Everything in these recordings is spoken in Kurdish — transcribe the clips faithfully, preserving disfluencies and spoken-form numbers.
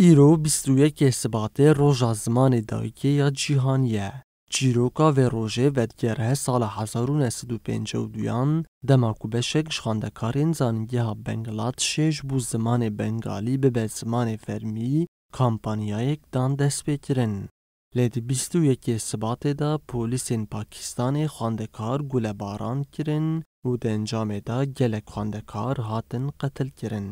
Îro bîst û yekê Sibatê roja zimanê dayikê ya cîhanî ye. Çîroka vê rojê vedigere sala hezar û neh sed û pêncî û duyan, dema ku beşek ji xwendekarên zanîngeha Bangladişê ji bo zimanê Bengalî bibe zimanê fermî, kampanyayek dan destpêkirin. Lê di bîst û yekê Sibatê de polîsên Pakistanê xwendekar gulebaran kirin û di encamê de gelek xwendekar hatin qetilkirin.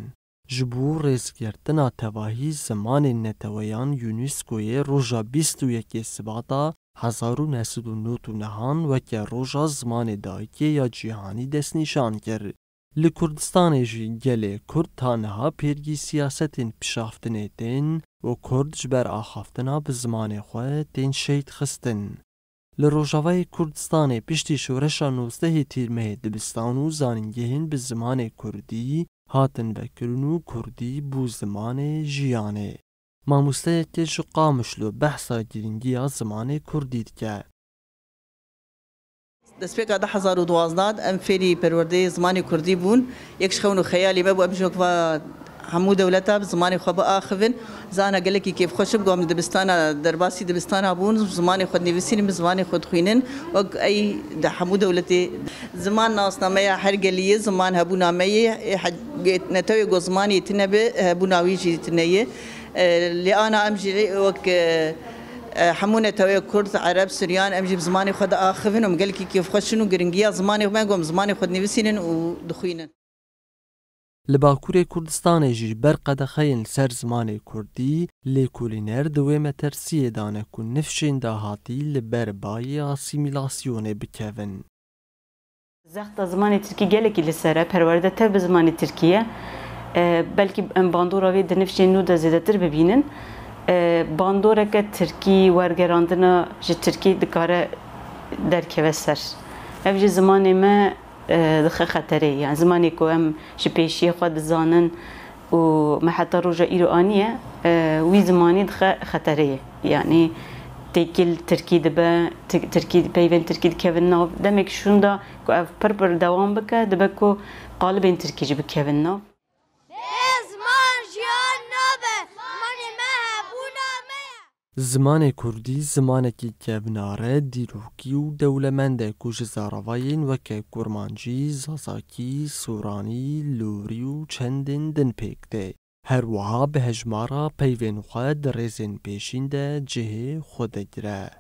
Ji bo rêzgirtina tevahî zimanên neteweyan UNESCOyê roja bîst û yekê Sibata hezar û neh sed û nod û nehan weke roja zimanê dayikê ya cîhanî destnîşan kir. Li Kurdistanê jî gelê Kurd ta niha pêrgî siyasetên pişaftinê tên û Kurd ji ber axaftina bi zimanê xwe tên şehîd xistin. Li Rojavayê Kurdistanê piştî şoreşa nozdehê Tîrmehê dibistan û zanîngehên bi zimanê Kurdî hatin vekirin û Kurdî bû zimanê jiyanê. Mamosteyeke ji Qamişlo behsa girîngiya zimanê Kurdî dike. Destpêka du hezar û duwazdeh de em fêrî perwerdeyê zimanê Kurdî bûn. Yek ji xewn û xeyalê me bû, em ji wek va hemû dewleta bi zimanê xwe biaxivin. Zana gelekî kêfxweş bû, em li dibistana, derbasî dibistana bûn, zimanê xwe dinivîsînin, bi zimanê xwe dixwînin. Wek ey di hemû dewletê. Ziman nasnameya her gelî ye, ziman hebûna me ye. Ê he-, netewê ku zimanê tune be, hebûna wî jî tune ye. E, lê ana em jî wek, e, e, hemû netewê Kurd, Ereb, Suryan, em jî bi zimanê xwe diaxivin û em gelekî kêfxweş in û giringiya zimanê me, ku em zimanê xwe dinivîsînin û dixwînin. Li Bakurê Kurdistanê jî ber qedexeyên li ser zimanê Kurdî, lêkolîner di wê metersiyê de ne ku nifşên dahatî li ber bayê asîmîlasyonê bikevin. Zexta zimanê tirkî gelekî li ser e, perwerde tev bi zimanê tirkî ye. E, belkî em bandora vê di nifşên nû de zêdetir bibînin. E, bandoreke tirkî, wergerandina ji tirkî dikare derkeve ser. Ev jî zimanê me, e, dixe xeterê. Yani zimanê ku em ji pêşiyê xwe dizanin û me heta roja îro aniye, e, wî zimanî dixe xeterê ye. Yani têkil tirkî dibe, ti-, tirkî, peyvên tirkî dikevin nav. Demek şûnda ku ev pir pir dewam bike, dibe ku qalibên tirkî jî bikevin nav. Bê ziman jiyan nabe, zimanê me hebûna me ye. Zimanê Kurdî zimanekî kevnar e, dîrokî û dewlemend e ku ji zaravayên weke Kurmancî, Zazakî, Soranî, Lorî û çendên din pêk tê. Her wiha bi hejmara peyvên xwe di rêzên pêşîn de cihê xwe digire.